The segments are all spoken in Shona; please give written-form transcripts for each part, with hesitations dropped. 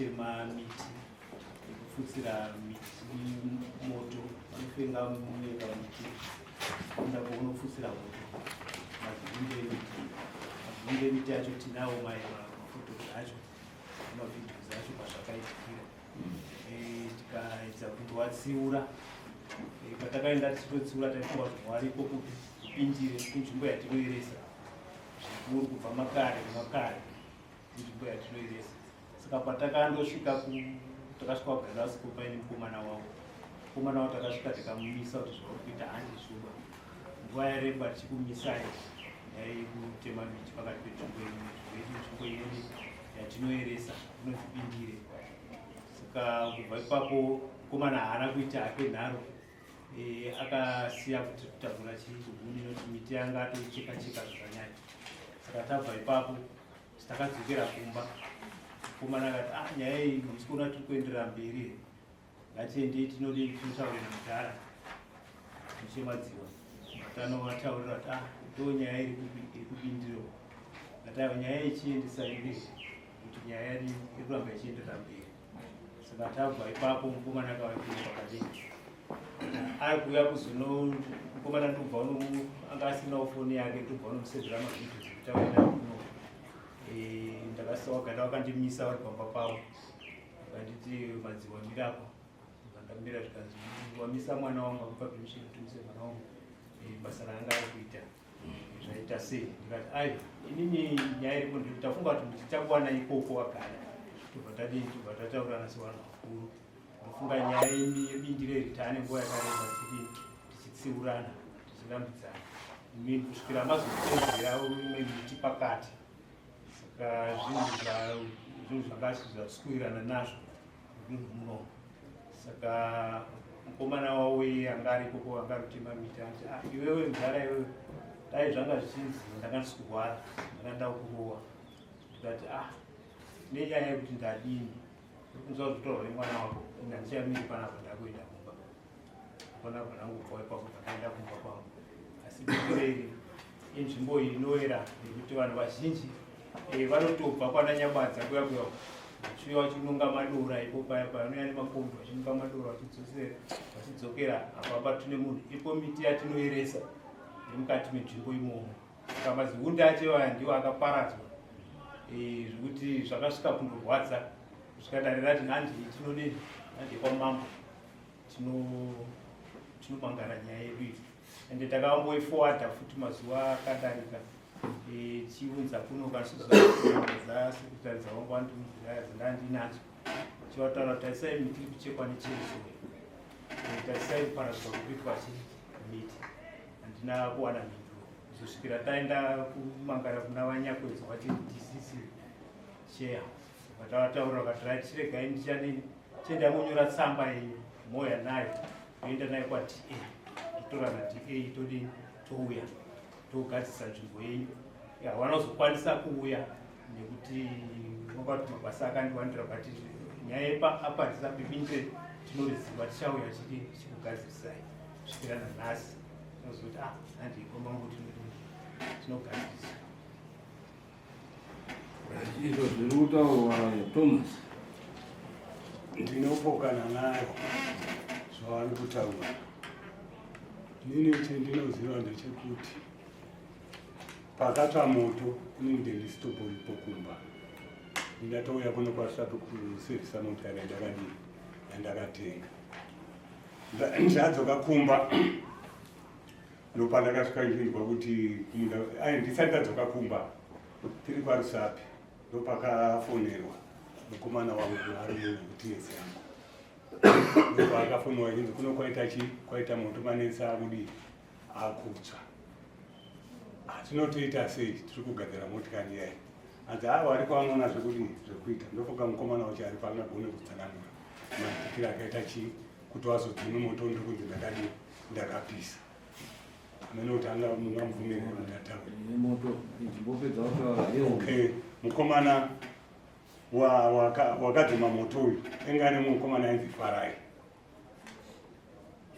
yekutema miti, yekufutsira miti moto. Vanofenga mumwe kamuti, kuenda kwaunofutsira moto, mazihunde emiti. Mazihunde emiti acho tinawo mafotos acho, mavideos acho pazvakaitikira. Tikaedza kundovatsiura. Patakaenda tichitotsiura, taifunga kuti wariko kupi, kupindire kunzvimbo yatinoeresa zvikuru kubva makare makare, nzvimbo yatinoeresa. Saka patakandosvika, takasvika kuGalasco paine mukomana wavo. Mukomana wavo takasvika tikamumisa kuti zvauri kuita handi zvuba, nguva yareba tichikumisai nyaya yekutema miti pakati penzvimbo ino yedu, nzvimbo inoni yatinoeresa inonzi Bindire. Saka kubva ipapo mukomana haana kuita hake nharo. Akasiya kuti kutakura chihuni, noti miti yanga atoicheka cheka zvakanyanya. Saka tabva ipapo takadzokera kumba. Mukomana akati, "Ah, nyaya iyi hamusi kuona tiri kuenderera mberi here? Ngatiendei tinodii, tinotaurira mudhara muchemadziwa." Tanovataurira kuti, "Ah, ndo nyaya iri kuBindiro." Ataiwa nyaya ichiendesai mberi, kuti nyaya iri kuramba ichienderera mberi. Saka tabva ipapo, mukomana akauya kuno pakadini, ari kuuya kuzono mukomana, ndobva unomu anga asinawo foni yake, ndobva unomusendera mavideos ekuti auya nayo kuno. Ndakasiwa gada, wakandimisa vari pamba pavo, vakanditi, "Madziwa, mirapo." Ndamira, zvikanzi, "Wamisa mwana wangu, akupa permission kuti umise mwana wangu basa raanga ari kuita zvaita sei?" Ndikati, "Ai, inini nyaya iripo ndikuti tafunga kuti tichakuwana ikoko wagara, tobva tadini, tobva tataurana sevanhu vakuru. Ndofunga nyaya yeBindiro iri taane nguva yakareba tichidini, tichitsiurana, tichirambidzana imini kusvikira mazopedzera imwe miti pakati. Saka zvinhu zvanga zvatikuwirirana nazvo mudunhu muno." Saka mukomana wavo iye anga ari ikoko, anga ari kutema miti, ati, "Ah, iwewe mudhara iwewe, dai zvanga zvichinzi ndanga ndisi kurwara, ndanga ndida kurowa." Ndikati, "Ah, nenyaya yekuti ndadini, kunzwa zvitaurwa nemwana wako, ini handichamiri panapa, ndakuenda kumba." Panapa ndangobva ipapo, ndakaenda kumba kwangu. Asi Bindiro iri inzvimbo inoera nekuti vanhu vazhinji vanotobva kwana Nyabadza kuya kuya, vachiuya vachinonga madora ipo paya paya, vanouya nemakombi vachinonga madora, vachidzokera. Apa apa tine munhu ipo, miti yatinoeresa iri mukati menzvimbo imomo. Saka mazihunde acho aya ndiwo akaparadzwa, zvekuti zvakasvika kundorwadza kusvika dare rati, "Handi tinodini, handi kwamambo tinomangara nyaya yedu iyi." Ende takamboiforwarda futi mazuva akadarika, tichiunza kuno kasasekretary dzavangu vandiunzira dzandandinadzo, chivataura kuti tarisai miti iri kuchekwa nechainsaw, tarisai kuparadzwa kukuitwa miti. Handina kuwana mhinduro kuzosvikira taenda kumangara kuna VaNyakwedza wachi DCC chair. Vatavataura vakati, "Right, chiregai ndichanini, chienda monyora tsamba yenyu, moya nayo, toenda nayo kwaDA, totora naDA, todini, touya togadzisa nzvimbo yenyu." Havana kuzokwanisa kuuya nekuti vakati mabasa akandiwandira, but nyaya yepaapa tisapipindire, tinoriziva, tichauya chidi chikugadzirisai. Kusvikira nanhasi tinozoti, "Ah, handi kwamangu, tinogadzirisa." Izvo zviri kutaurwa, Thomas. Ndinopokana nayo zvavari kutaura. Inini chendinoziva ndechekuti pakatsva moto, inini ndendisitoboripo kumba. Ndatouya kuno kwaSato kusevhisa mota yandakadii, yandakatenga. Ndadzoka kumba, ndopandakasvika ndichinzwa kuti kumunda. Ai, ndisati ndadzoka kumba, tiri kwaRusapi, ndopakafonerwa mukomana wangu ari kuTS yangu. Ndopaakafonerwa chinzi kuno kwaita chi kwaita moto, manetsa akudii, akutsva. Tinotoita sei? Tiri kugadzira motikari iyai. Anzi, "Avo ariko, anoona zvekudii, zvekuita." Ndofunga mukomana wacho aripo angagone kutsanangura maitikiro akaita chii kuti wazodzime moto. Ndokunzi ndakadii, ndakapisa. Amene kuti anga mungamubvumire kuti ataure. Moto ndimbopedza kutaura. Okay, mukomana wakadzima moto uyu enga ane mukomana ainzi Farai,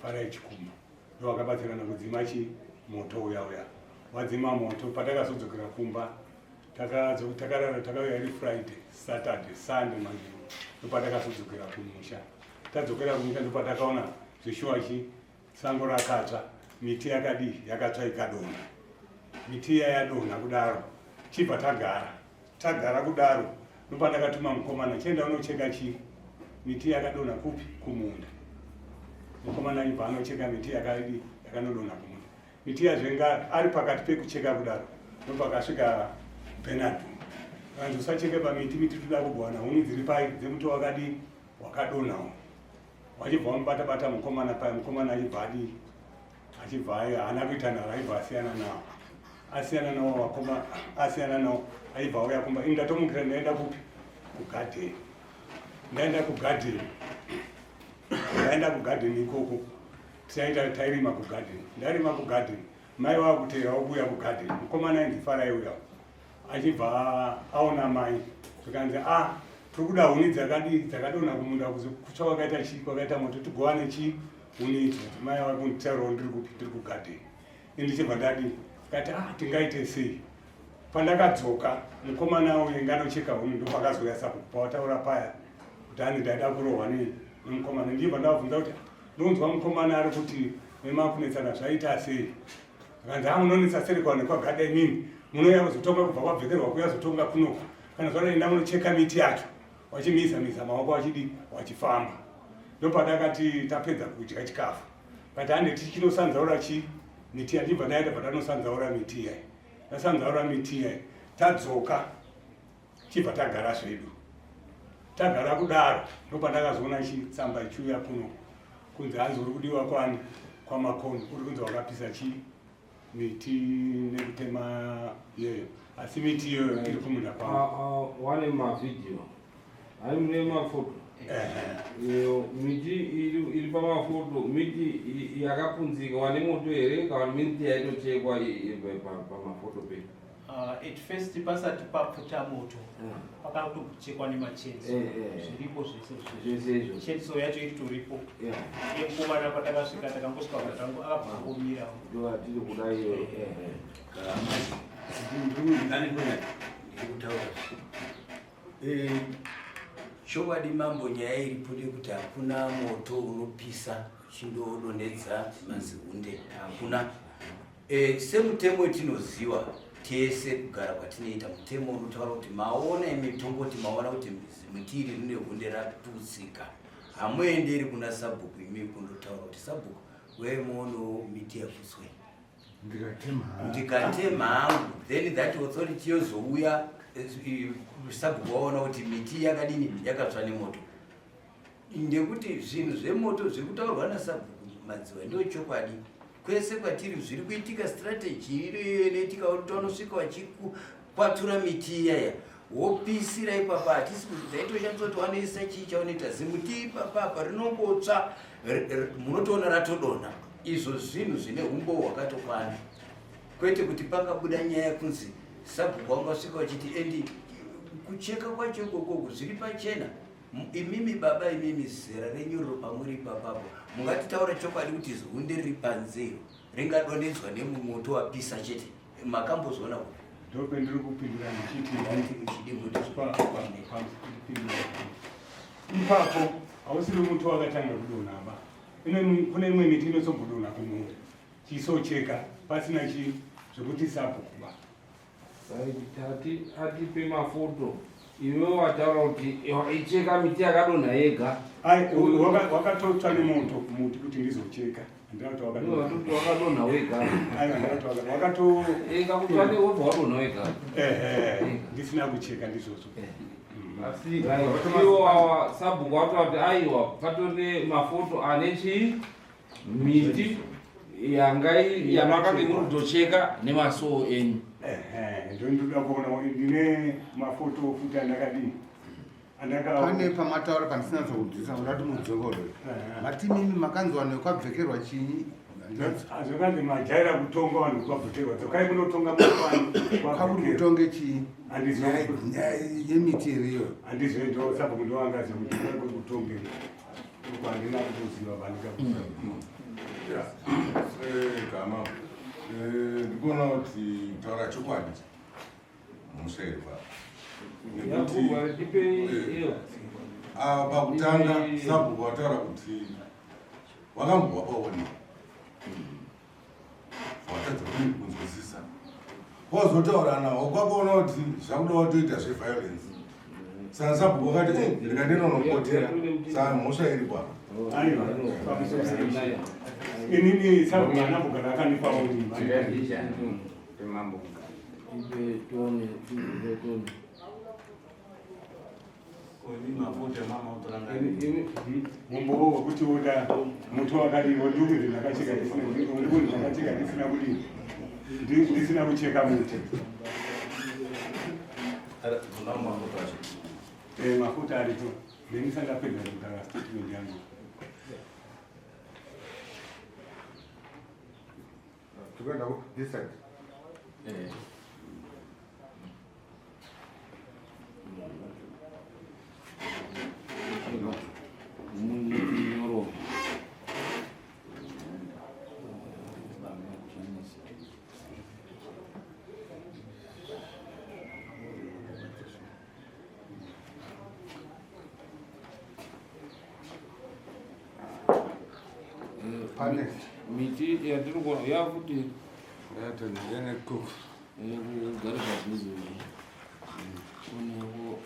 Farai Chikumba, ndo wakabatsirana kudzima chi moto uya. Uya wadzima moto, patakazodzokera kumba. Takarara, takauya iri Friday, Saturday, Sunday manheru ndopatakazodzokera kumusha. Tadzokera kumusha ndopatakaona zveshuwa chi sango rakatsva, miti yakadii, yakatsva ikadonha. Miti iya yadonha kudaro, chibva tagara. Tagara kudaro ndopandakatuma mukomana, chienda unocheka chii miti yakadonha kupi? Kumunda. Mukomana achibva anocheka miti yakadii, yakanodonha kumunda. Miti yazvenga ari pakati pekucheka kudaro ndopakasvika Bernard. Kanzi usacheke pamiti, miti toda kugowana huni dziri pai dzemuti wakadii, wakadonhawo. Wachibva wamubata bata mukomana paya, mukomana achibva adii, achibva haana kuita nharo, aibva asiyana nawo. Asiyana nawo vakoma, asiyana nawo aibva auya kumba. Ini ndatomukira ndaenda kupi? Kugadheni. Ndaenda kugadheni. Ndaenda kugadheni ikoko. Taita tairima kugadheni. Ndarima kugadheni. Mai vakuteera vobuya kugadheni. Mukomana ainzi Farai uya. Achibva aona mai. Zvikanzi ah, tiri kuda huni dzakadii dzakadonha kumunda kutsva kwakaita chii, kwakaita moto, tigowane chii huni idzo. Mai vakunditaurawo ndiri kupi, ndiri kugadheni. Ini ndichibva ndadii, kati ah, tingaite sei. Pandakadzoka mukomana uye nganocheka huni, ndopakazouya sabhuku pawataura paya kuti hanzi ndaida kurohwa nemukomana. Ndichibva ndavabvunza kuti ndonzwa mukomana ari kuti nemakunetsana zvaita sei. Akanzi ah, munonetsa seri kwanhu kwagada imimi, munouya kuzotonga kubva kwabvekerwa kuya zotonga kunoku. Kana zvanoenda munocheka miti yacho wachimiza miza maoko wachidi wachifamba. Ndopatakati tapedza kudya chikafu, kati hande tichinosanzaura chi miti iya. Ndibva ndaenda patanosanzaura miti iya, tasanzaura miti iya, tadzoka chibva tagara zvedu. Tagara kudaro ndopandakazoona chitsamba ichiuya kuno kunzi hanzi uri kudiwa kwani kwaMakoni, uri kunzi wakapisa chi miti nekutema iyoyo, asi miti iyoyo iri kumunda kwangu. Wane mavhidhiyo ari mune mafoto iyo miti iri pamafoto, miti yakapunzika wane moto here kana miti yaitochekwa pamafoto pedu? At first pasati papfuta moto pakatochekwa nemachenso, zviripo zvese. Zvese izvo. Chenso yacho iritoripo. Yemukomana patakasvika takangosvika patango akabva angomira. Ndovatiri kuda iyo. Ndikutaura chokwadi mambo, nyaya iripo ndekuti hakuna moto unopisa uchindodonhedza mazihunde, hakuna. Semutemo wetinoziva tese kugara kwatinoita, mutemo unotaura kuti maona imi, tomboti maona kuti miti iri rine hunde ratutsika, hamuenderi kuna sabhuku imi kundotaura kuti sabhuku uyai muonewo miti yafutswe, ndikatema hangu. Then that authority yozouya, sabhuku waona kuti miti yakadini, yakatsva nemoto. Ndekuti zvinhu zvemoto zviri kutaurwa nasabhuku Madziwa ndo chokwadi. Kwese kwatiri zviri kuitika, strategy iriyo inoitika kuti vanosvika vachikwatura miti iyaya wopisira ipapa. Hatisi taitoshandisa kuti wanoisa chii chaunoita zimuti ipapapa rinongotsva, munotoona ratodonha. Izvo zvinhu zvine umbowo hwakatokwana, kwete kuti pangabuda nyaya kunzi sabhuku wangasvika vachiti endi kucheka kwacho ikokoko zviri pachena. Imimi baba, imimi zera renyu riro pamuri ipapapo, mungatitaura chokwadi kuti zihunde riri panze iro ringadonhedzwa nemumoto wapisa chete? Makambozviona kupi? Ndopendiri kupindura ndichiti ipapo hausiri muti wakatanga kudonha ba. Kune imwe miti inozombodonha kumunda chisocheka pasina chi zvekuti sabhuku ba. Tati atipe mafoto, iwe wataura kuti icheka miti yakadonha yega. Wakatotsva nemoto muti kuti ndizocheka. Ndinoti wakadonha wega. Aiwa, ndinoti wakato ega kutsva newobva wadonha wega. Ehe, ndisina kucheka ndizvozvo. Asi iwo awa sabhuku wataura kuti aiwa, patore mafoto ane chii miti yanga yamakange muri kutocheka nemasoo enyu. Ehe, ndondoda kuona, ndine mafoto futi andakadii. Pane pamataura pandisina kudzisa, kuda kuti mudzokorore. Mati mimi makanzwa nekwabvekerwa chinyi? Zvakanzi majaira kutonga vanhu kwabvekerwa, dzokai munotonga mafani. Kwakuti kutonge chii? Nyaya yemiti here iyo? Handizvo, ndo sabhuku ndowangazi kuti kuri kutonge uko, handina kutoziva bandikakuziva. Gama, ndikuona kuti kutaura chokwadi. Mhosva iri pa nekuti ah, pakutanga sabhuku wataura kuti wakambova paoni watadza kunzwisisa wazotaura nawo kwakuona kuti zvakuda watoita zveviolence saka sabhuku wakati eh, ndikandinonopotera saka mhosva iri pa aiwa inini sabhuku anambogara akanipa Mumbowo wekuti woda muti wakadii ndikuti ndakacheka ndikuti ndakacheka ndisina kudii ndisina kucheka muti. Eh, mafuta aripo ndisandapedza kutaura statement yangu. Tukaenda this side. Eh. Pane miti yatiri kuona yakuti kugara padhuze onewo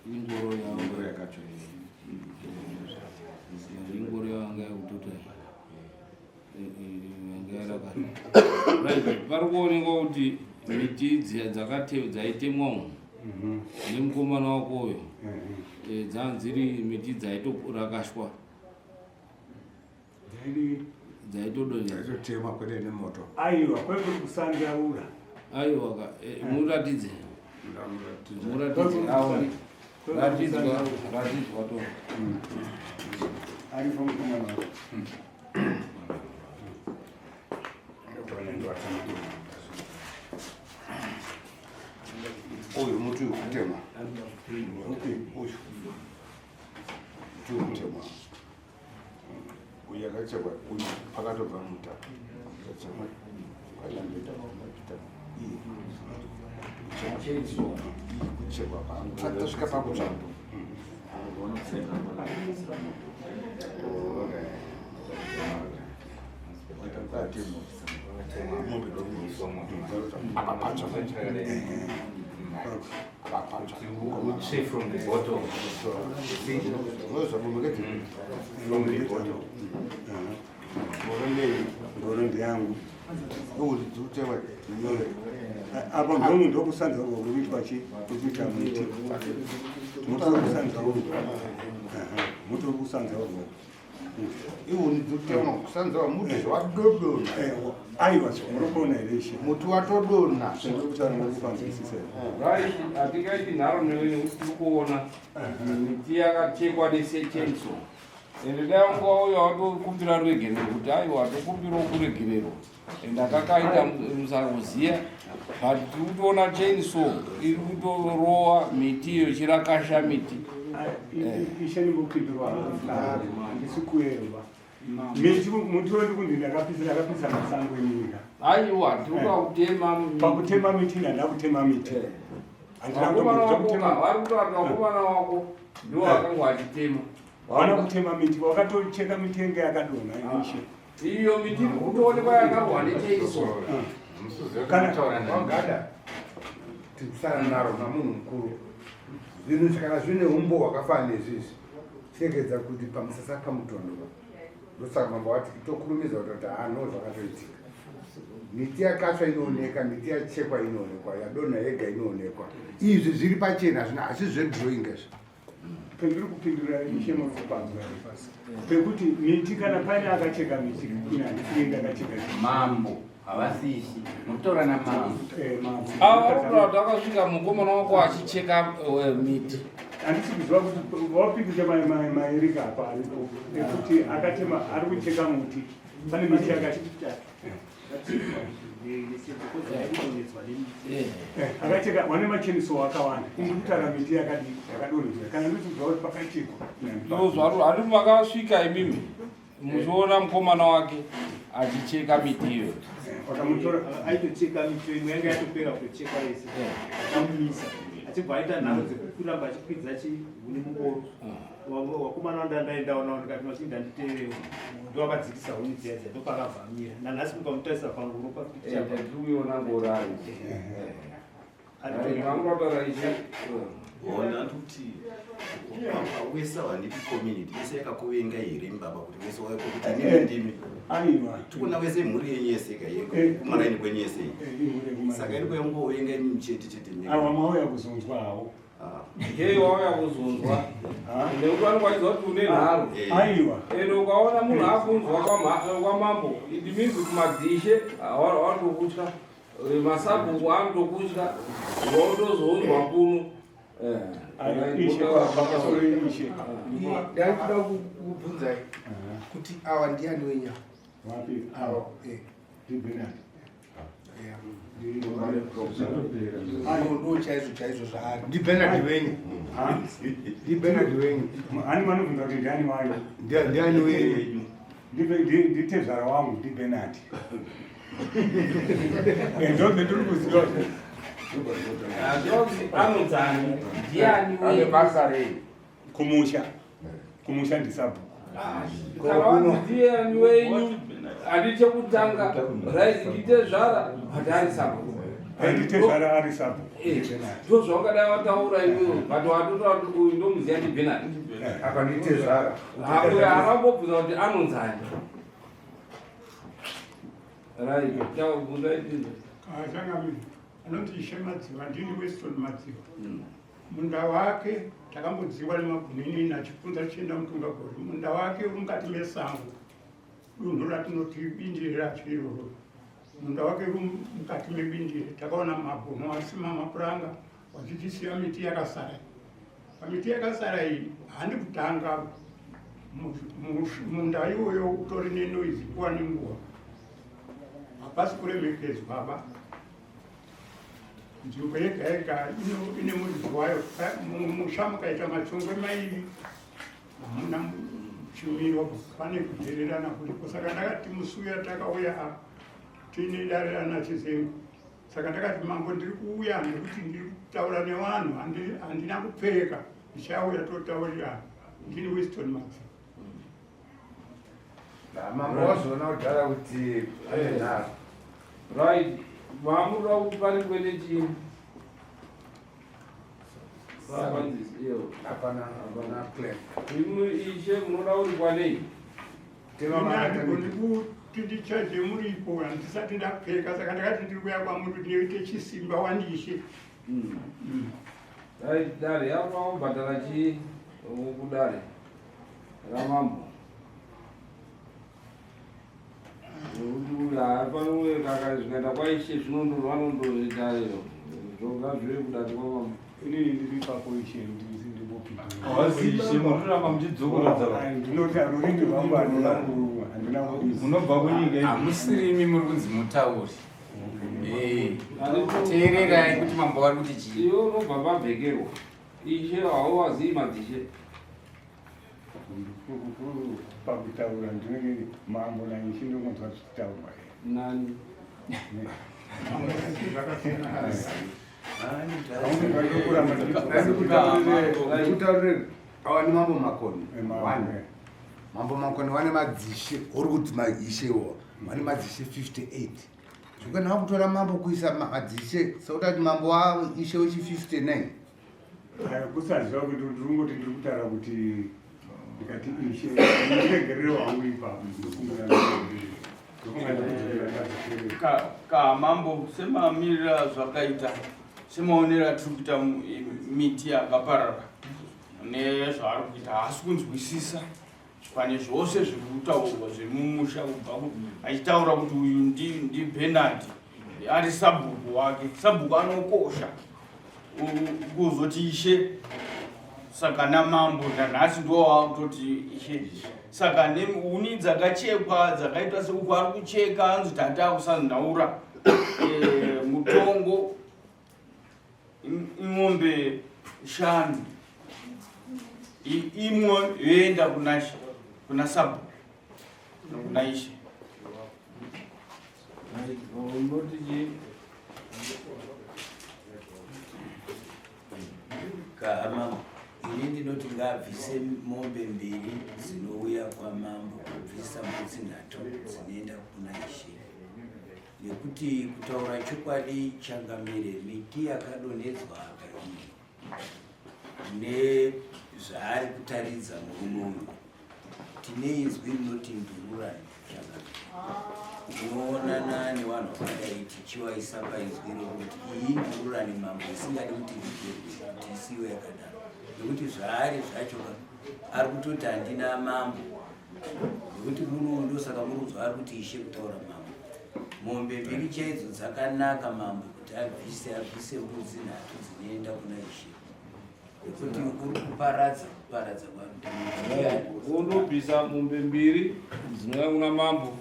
Ingoro yavo yakacho ingoro yavanga yakututa yanga yarakata right pari kuonekwa kuti miti dziya dzaitemwa umu nemukomana wako uyo dzanziri miti dzaitorakashwa dzaitodonha dzaitotemwa kwete nemoto aiwa kwete kusandaura aiwa ka muratidze muratidze aone ratidzwa ratidzwa to aripo mukomana wako uyu muti uyu kutema uyu muti uyu kutema uyu akachekwa uyu pakatobva muta akachekwa kuchekwa tasvika pakutsva Say from the bottom. From the bottom. Ngoro ndeyangu. Apa ndomu ndokusanza kuitwa chi kuita muti. Muti wekusanza uyu. Muti wekusanza uyu. Ihuni dzikutemwa kusanza muti zvawadodona. Aiwa, muri kuona here ishe? Muti watodona. Zvandiri kutaura muri kupanzwisisa here? Right, hatingaiti nharo newe nekuti tiri kuona miti yakachekwa nesechainsaw. Ende dai wanga wauya watokumbira ruregerero kuti aiwa tokumbirawo kuregererwa. Ende akakaita musakuziya but tiri kutoona chainsaw iri kutorowa miti iyo ichirakasha miti. Ishe ndingopindurwa handisi kuerwa. Miti muti wendi kunzi ndakapisa ndakapisa masango enyika. Aiwa tiri kuda kutema miti. Pakutema miti ndanda kutema miti. Handina Vakomana kutombobvira wako kutema. ka vari kutaura kuti vakomana wako ndiwo vakanga vachitema. Hawana kutema miti wakatocheka miti yenge yakadonha ishe. Iyo miti iri kutoonekwa yakarwa nechainsaw. Kana Wagada tikusana naro namunhu mukuru zvinhu kana zvine umbo hwakafanana nezvizvi chiregedza kuti pamusasa pamutondo. Ndosaka mambo vati itokurumidza kutoti haa no zvakatoitika. Miti yakatsva inooneka, miti yachekwa inoonekwa, yadonha yega inoonekwa. Izvi zviri pachena zvino asi zvedrawing izvi. Pendiri kupindura ishe munopanzwa pekuti miti kana paine akacheka miti ini handifike ndakacheka Mambo havasi ishe, mukutaura namambo. Mambo. Ava varikutaura kuti akasvika mukomana wako achicheka miti. Handisi kuziva kuti wapikicha maerika apa aripo ekuti akatema ari kucheka muti pane miti yakati akacheka wane macheniso akawanda indi kutaura miti yakadi yakadonhedzwa kana ndikuziva kuti pakachekwa. Ndozvaro handi makasvika imimi muchiona mukomana wake achicheka miti iyoyo. Wakamutora aitocheka miti imwe yanga yatopera kutochekwa yese, akamumisa achibva aita nharo dzekuramba achikwidza chihuni mungoro. Wakomana wandandaendawo nawo ndikati machinda nditeerewo, ndowakadzikisa huni dziya dziya, ndopakabva amira. Nanhasi mukamutarisa pangoro papicha. Tikuiona ngoro ari vangotaura ishe. Ona kuti wese handiti community yese yakakuvenga here mbaba, kuti wese wako kuti inini ndimi? Aiwa. Tikuna wese mhuri yenyu yese ka kumaraini kwenyu yese, saka iri kuyangovenga imimi chete chete? Awa mauya kuzonzwa hawo. Ngei wauya kuzonzwa nekuti vanenge vachiziva kuti une nharo. Aiwa. Ende ukaona munhu akunzwa kwamambo, it means kuti madzishe vanotokutya, masabhuku anotokutya, wautozonzwa kuno. Aiwa, ishe, pamusoro ishe. Ndakuda kubvunzai kuti awa ndiani wenyu? Wapi? Awa. NdiBernard. Ndo chaizvo chaizvo zvaari, ndiBernard wenyu, ndiBernard wenyu. Hani manobvunza kuti ndiani wayo? Ndiani wenyu? Nditezvara wangu, ndiBernard. Ndobve ndiri kuziva. Anonzani, ndiani? Ane basa rei? Kumusha ndisabhuku. Kana wanzi ndiani wenyu, handi chekutanga right nditezvara, handi ari sabhuku. Nditezvara ari sabhuku. Ndo zvaungadai wataura iwewe, but watotaura kuti uyu ndomuziya ndiBernard. Apa nditezvara. Uyo haangambobvunza kuti anonzani. Right, chabvunza itizo. Changamire, anoti Ishe Madziva, ndini Weston Madziva. Munda wake takambodziwa nemagunini achipunza tichienda mutungagore. Munda wake uri mukati mesango, dunhu ratinoti Bindire racho iroro. Munda wake uri mukati mebindire. Takaona mabhomo asima mapuranga wachichisiya miti yakasara. Pamiti yakasara iyi handi kutanga, munda iwoyo utori nenoise nguva nenguva, hapasi kuremekedzwa ba. Nzvimbo yega yega ine muridzi wayo. Musha mukaita machongwe mairi hamuna chimiro, pane kudhererana kuripo. Saka ndakati musuya takauya apa tiine dare rana Chizengo, saka ndakati mambo ndiri kuuya nekuti ndiri kutaura nevanhu, handina kupfeka, ndichauya totaurirana. Ndini Weston Matsi. Mambo wazoona kudhara kuti ane nharo. Right, vamunoda kuti paripwe nechii? Hapana, hapana plan. Imwe ishe munoda kuripwa nei? Handigoni kuti ndichaje muripo, handisati ndapfeka, saka ndakati ndiri kuuya kwamuri kuti ndinoite chisimba wandishe. Right, dare yakuda kubhadhara chii kudare ramambo? Nekuti uyu hapano kaka zvikaenda kwaishe zvinondovanondoita zvoga zvive kudare kwamambo. Inini ndiri ipapo ishe, ndirimbopindura. Hazi ishe, munoramba muchidzokorodza. Ndinoti rurimi rwangu handina kuisa. Munobva kunyika ipi? Hamusirimi muri kunzi mutauri. Teererai kuti mambo vari kuti chii. Iwe unobva pabhekerwa ishe, hauwazii madzishe. Pakutaura ndinenge mambo naishe ndinonzwa zvichitaurwa. Nani? Zvakasiyana. Ndikutaurire, awa ni Mambo Makoni. One Mambo Makoni vane madzishe, uri kuti maishewo vane madzishe 58. Zvokana vakutora mambo kuisa madzishe sekuti ati mambo waishe wechi 59. Kusaziva kuti ndiri kungoti ndiri kutaura kuti Ndikati ishe ndiregerere wangu ipapo ndokumbira ndokunga ndikudzokera ndadzokerera. Ka mambo semamiriro azvakaita, semaonero atiri kuita miti yakaparara nezvaari kuita, haasi kunzwisisa pane zvose zviri kutaurwa zvemumusha. Kubva achitaura kuti uyu ndiBernard ari sabhuku wake, sabhuku anokosha kuzoti ishe. Saka namambo nanhasi ndo wakutoti ishe. Saka nehuni dzakachekwa dzakaitwa seuku ari kucheka, anzi tata kusanhaura mutongo ing'ombe 5, imwe yoenda kuna sabhuku kuna ishe. Unoti chii? Kamambo, ini ndinoti ngaabvise mombe mbiri dzinouya kwamambo, kubvisa mbudzi nhatu dzinoenda kuna ishe, nekuti kutaura chokwadi, changamire, miti yakadonhedzwa apa iyi nezvaari kutaridza murume uyu, tine inzwi rinoti ndururani. Changamire, unoonana nevanhu vakadai tichivaisa paizwi rokuti iyi ndururani, mambo, isingadi kuti rigerwe, kuti isiwe yakadaro, nekuti zvaari zvacho ka, ari kutoti handina mambo, nekuti muno ndosaka muri kuzwa ari kuti ishe kutaura mambo. Mombe mbiri chaidzo dzakanaka, mambo, kuti abvise mbudzi nhatu dzinoenda kuna ishe, nekuti uri kuparadza, kuparadza kwamuti. Undobvisa mombe mbiri dzinouya kuna mambo.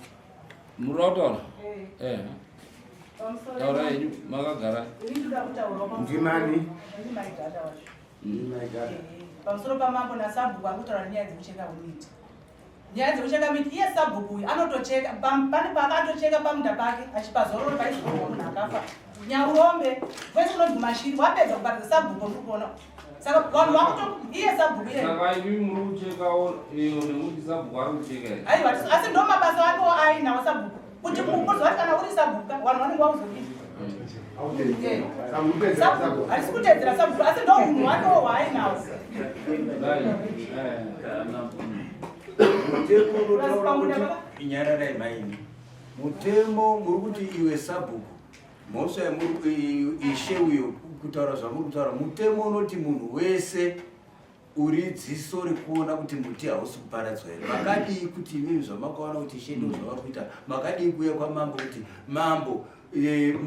Muri kutaura? Eh. Taura henyu makagara. Ndimani? Ndimaigata wacho. Ndimaigata. Pamusoro pamambo nasabhuku ari kutaura nyaya dzekucheka miti, nyaya dzekucheka miti. Iye sabhuku uyu anotocheka pane paakatocheka pamunda pake achipazororo paizororwa munhu akafa, Nyaurombe kwese kunonzi Mashiri. Wapedza kuparadza sabhuku, muri kuona. Saka vanhu vakuto iye sabhuku iye. Saka imi muri kuchekawo iyo nekuti sabhuku ari kucheka here? Aiwa, asi ndo mabasa akewo ainawo sabhuku, kuti kuzwa kuti kana uri sabhuku ka, vanhu vanenge vakuzodii? Sabhuku hatisi kuteedzera sabhuku, asi ndo unhu hwakewo hwaainawo. Mutemo unotaura kuti, nyararai maini, mutemo muri kuti iwe sabhuku, mhosva yamuri ishe uyo kutaura zvamuri kutaura, mutemo unoti munhu wese uri dziso rekuona kuti muti hausi kuparadzwa here. Makadii kuti imimi zvamakaona kuti ishe ndo zvavari kuita, makadii kuuya kwamambo kuti mambo,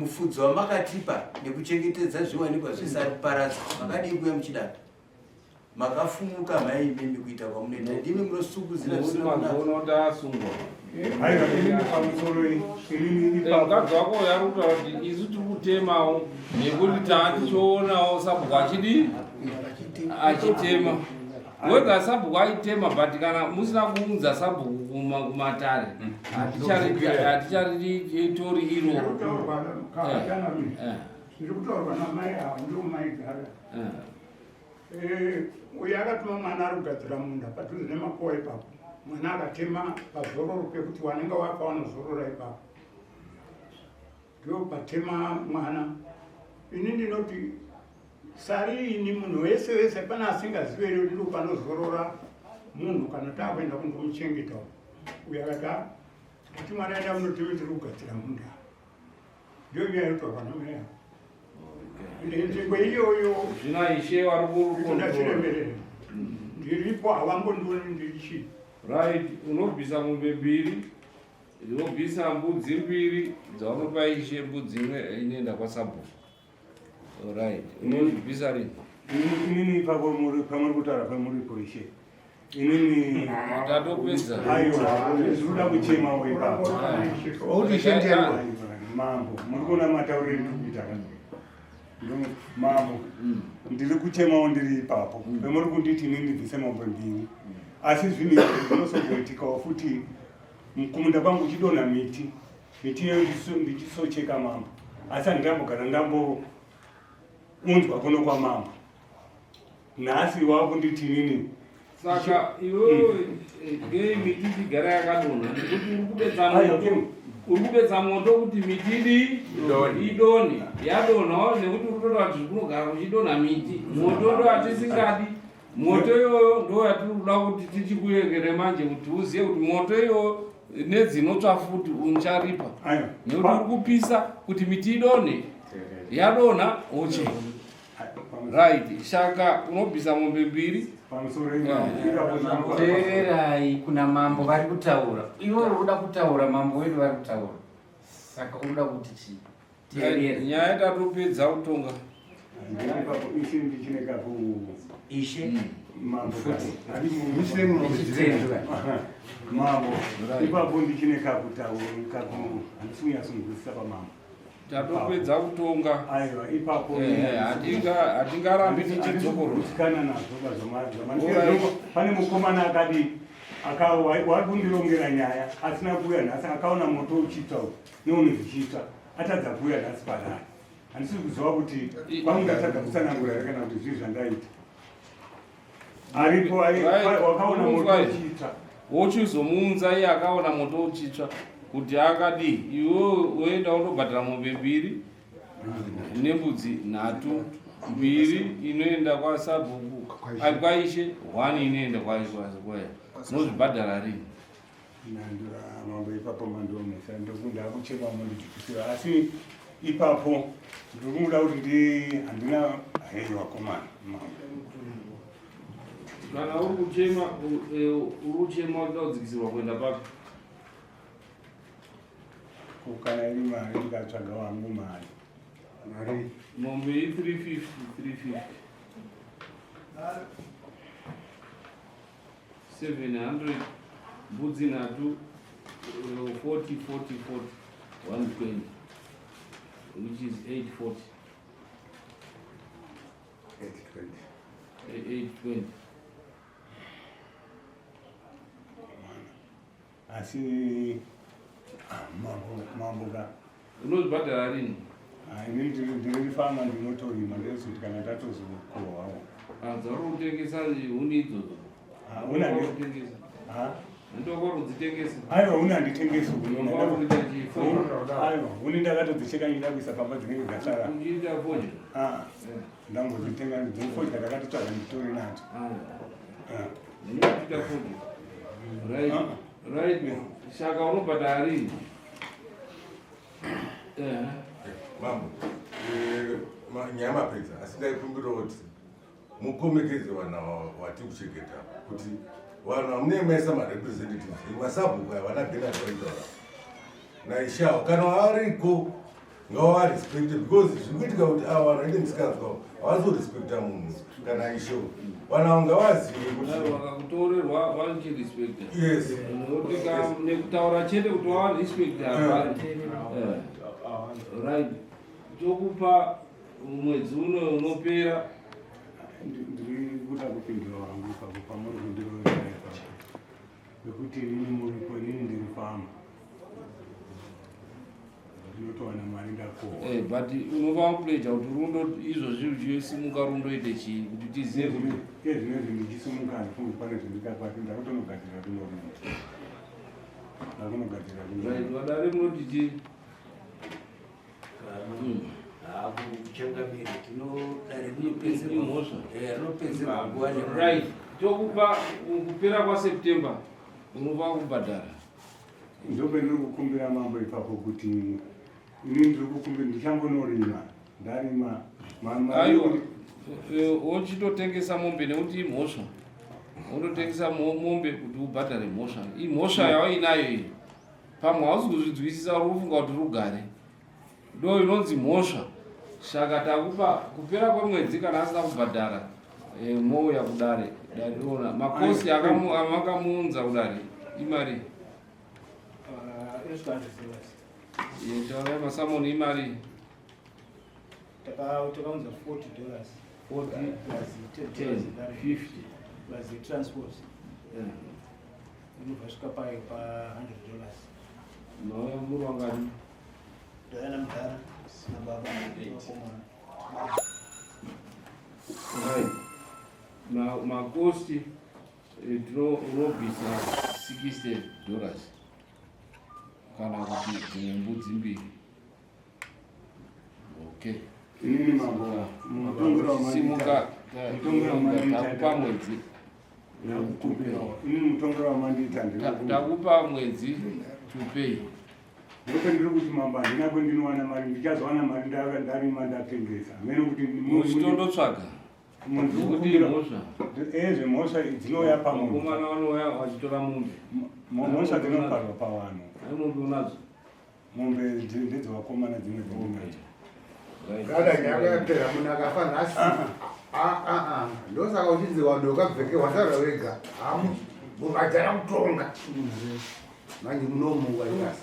mufudzi wamakatipa nekuchengetedza zviwanikwa zvese ari kuparadza? Makadii kuuya muchidaro? Makafumuka mai imimi kuita kwamunoita, ndimi munosukuzira Nekuti zvisina kunaka. mazoona kuti asungwa. Aiwa, inini pamusoro inini ipapo. Mukadzi wako uyo ari kutaura kuti isu tiri kutemawo nekuti taatichionawo sabhuku achidii, achitema. Wega sabhuku aitema, but kana musina kuunza sabhuku kumatare, haticharitori iroro. Zviri kutaurwa namai ava ndo maigara. Uyo akatuma mwana ari kugadzira munda padhuze nemakowa ipapo, mwana akatema pazororo pekuti wanenge wafa wanozorora ipapo, ndo patema mwana. Ini ndinoti sariini munhu wese wese pana asingazive here kuti ndo panozorora munhu kana taakuenda kundomuchengeta? Uyo akati, "Ah, kuti mwana enda kunotema, tiri kugadzira munda." Ndiyo nyaya yotaurwa namai ava. Ende nzvimbo iyoyo Zvino ishe vari ndachiremerera ndiripo, havambondioni ndiri chii. Right, unobvisa mombe mbiri, unobvisa mbudzi mbiri dzaunopa ishe, mbudzi imwe inoenda kwasabhuku. Right, unozvibvisa rini? Inini ipapo pamuri kutaura pamuripo ishe, inini Tatopedza. Aiwa, zvinoda kuchemawo ipapo. Outi ishe ndiani? Mambo, muri kuona matauriro endiri kuita ka? Mambo, ndiri kuchemawo ndiri ipapo pamuri kunditi inini ndibvise mombe mbiri, asi zvinhu izvi zvinosomboitikawo futi kumunda kwangu uchidonha miti, miti iyoyo ndichisocheka, mambo, asi handambogara ndambounzwa kuno kwamambo. Nhasi wakunditi inini Saka iwewe ngei miti ichigara yakadonha? Nekuti uri kubetsa Aiwa, moto, uri kubetsa moto kuti miti idi idonhe. Yadonhawo nekuti uri kutoda kuti kunogara kuchidonha miti, moto ndo hatisingadi. Moto iyoyo ndo yatiri kuda kuti tichikuregere manje kuti uzive kuti moto iyoyo nedzinotsva futi ucharipa nekuti uri kupisa kuti miti idonhe yadonha wocheka. Right, shaka unobvisa mombe mbiri. Teererai kuna mambo vari kutaura. Iwe uri kuda kutaura mambo wedu vari kutaura. Saka uri kuda kuti chii? Teerera. Nyaya tatopedza kutonga. Ishe mambo mambo ipapo ndichine kakutaura kaku handisi kunyatsonzwisisa pamambo. Tatopedza kutonga. Aiwa ipapo eh, hatingarambi tichidzokorora. Kana nazvo bazvamazvo. Pane mukomana akadi wari kundirongera nyaya asina kuuya nhasi akaona moto uchitsva neunhu zvichitsva atadza kuuya nhasi padare. Handisi kuziva kuti kwangu ndatadza kutsanangura here kana kuti zvii zvandaita. Aripo wakaona moto uchitsva. Wochizomuunza iye akaona moto uchitsva kuti akadii iwe woenda wondobhadhara mombe mbiri nembudzi nhatu mbiri inoenda kwasabhuku kwaishe one inoenda kwaya unozvibhadhara rini Nandura mambo ipapo mandiomesa ndokunda kuchema mundidzikisira asi ipapo ndiri kuda kuti ndi handina hei wakomana mambo kana uri kuchema eh, uri kuchema uchida kudzikisirwa kuenda papi ko kana iri mari ndikatsvaga wangu mari mari mombe i 350 350 700 mbudzi nhatu 40 40 40 120 which is 840 820 820 asi ah, mambo mambo ka unozvibhadhara rini ah, ini ndiri fama ndinotorima ndezoti kana ndatozokohwawo ah, dzauri kutengesa huni idzodzo ndokudzitengesa aiwa huni handitengesi aiwa huni ndakatodzicheka ndida kuisa pamba dzinenge dzasara ndambodzitenga dzofodya ndakatotsvaga nditori nadzo right saka unobhadhara rini mambo eh, nyaya mapedza asi ndaikumbira kuti mukomekedze vanhu vatiri kuchengeta kuti vanhu vamunee maisa marepresentatives masabhuku aya vana benard vaitaura naishawo kana variko ngavavarespecte because zviri kuitika kuti ava vanhu vaite misikanzwa havazorespecta munhu kana isho vanhu avo ngavazive kutikakutorerwa vanochirespecta yes nekutaura chete kuti wavarespecta eh. right tokupa mwedzi uno unopera ndiri kuda kupindura wangu ipapo pamuri kundirovera ipapo nekuti inini muripo inini ndiri fama ndinotowana mari ndakohwa eh, but unova kupleja kuti rundo izvozvi uchisimuka rundoite chii kuti tizive kuti iye zvinezvi ndichisimuka handifungi pane zvandikakwati ndakutonogadzirira kunorima ndakunogadzirira kunorima vadare munoti chii Changamire, tinodare rinopedzerwa nguva right tokupa kupera kwaseptember unova kubhadhara ndope ndiri kukumbira mambo ipapo kuti ini ndiri kukumbira ndichangonorima ndarima aiwa eh, wochitotengesa mombe nekuti imhosva wototengesa mombe kuti ubhadhare mhosva imhosva yawainayo iyi pamwe hausi kuzvinzwisisa uri kufunga kuti rugare ndo inonzi mhosva saka takupa kupera kwemwedzi kana asina kubhadhara e, mouya kudare dare riona makosi amakamuunza kudare imari ah, taurai masamoni imari takaunza 40 dollars 40 plus 10 50 plus transport inobva svika pa 100 dollars mauya muri wangani ndauya namudhara nababa vakomana right makosti eh, tinobvisa 60 dollars kana kuti dzimwe mbudzi mbiri okay inini mambo simuka Takupa mwedzi. Ini mutongero wamandiita Takupa mwedzi to pay. Ndope ndiri kuti mambo handina kwendinowana mari ndichazowana mari ndarima ndatengesa. Hameno kuti Muchitondotsvaga. Nekuti mhosva. Ezve mhosva dzinouya pamunhu. Vakomana vanouya vachitora mombe. Mhosva dzinoparwa pavanhu. Ai mombe unadzo? Mombe ndedzevakomana dzimwe dzandinadzo. Gada nyaya yapera munhu akafa nhasi. Ah ah ah. Ndosaka uchinzi wanhu wakabveke wasara wega. Hamu mubhadhara kutonga. Manje munomuka nhasi.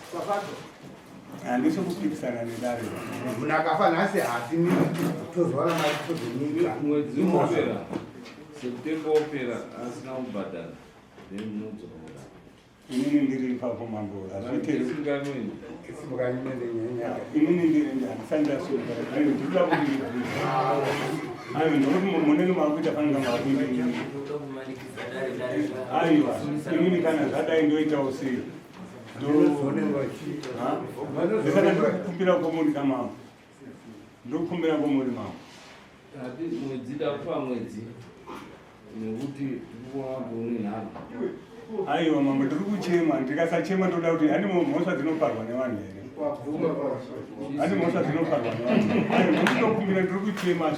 Handisi kupikisana nedare. Munhu akafa nhasi haasi tozowana mari tozonyika. Mwedzi unopera. September wopera asina kubhadhara. Then munodzoka. Inini ndiri ipapo mambo hazviiteri. Inini ndiri handisati ndasungwa. Aiwa ndikuda kuti ndibvunze. Aiwa ndokuti munenge makuita fanira makuita. Aiwa inini kana zvadai ndoitawo sei? Ndosaka ndikukumbira kwamuri kamambo. Ndokukumbira kwamuri mambo. Hati mwedzi takupa mwedzi nekuti tikuona kuti une nharo. Aiwa mambo ndiri kuchema ndikasachema ndoda kuti handi mhosva dzinoparwa nevanhu here? Handi mhosva dzinoparwa nevanhu. Aiwa ndinokumbira ndiri kuchema.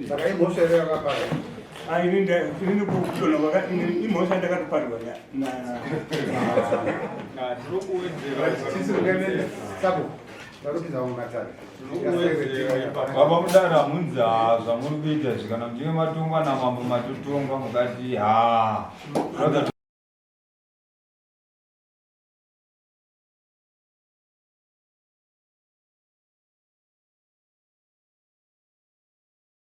Saka imhosva here yakapara? Ah, ini ini kudonha kwaka ini imhosva ndakatoparwa na na tinokuwedzera. Sabo. Varupinza mumatare. Baba mudara hamunzi haa zvamuri kuita izvi kana muchinge matongwa namambo matotongwa mukati haa.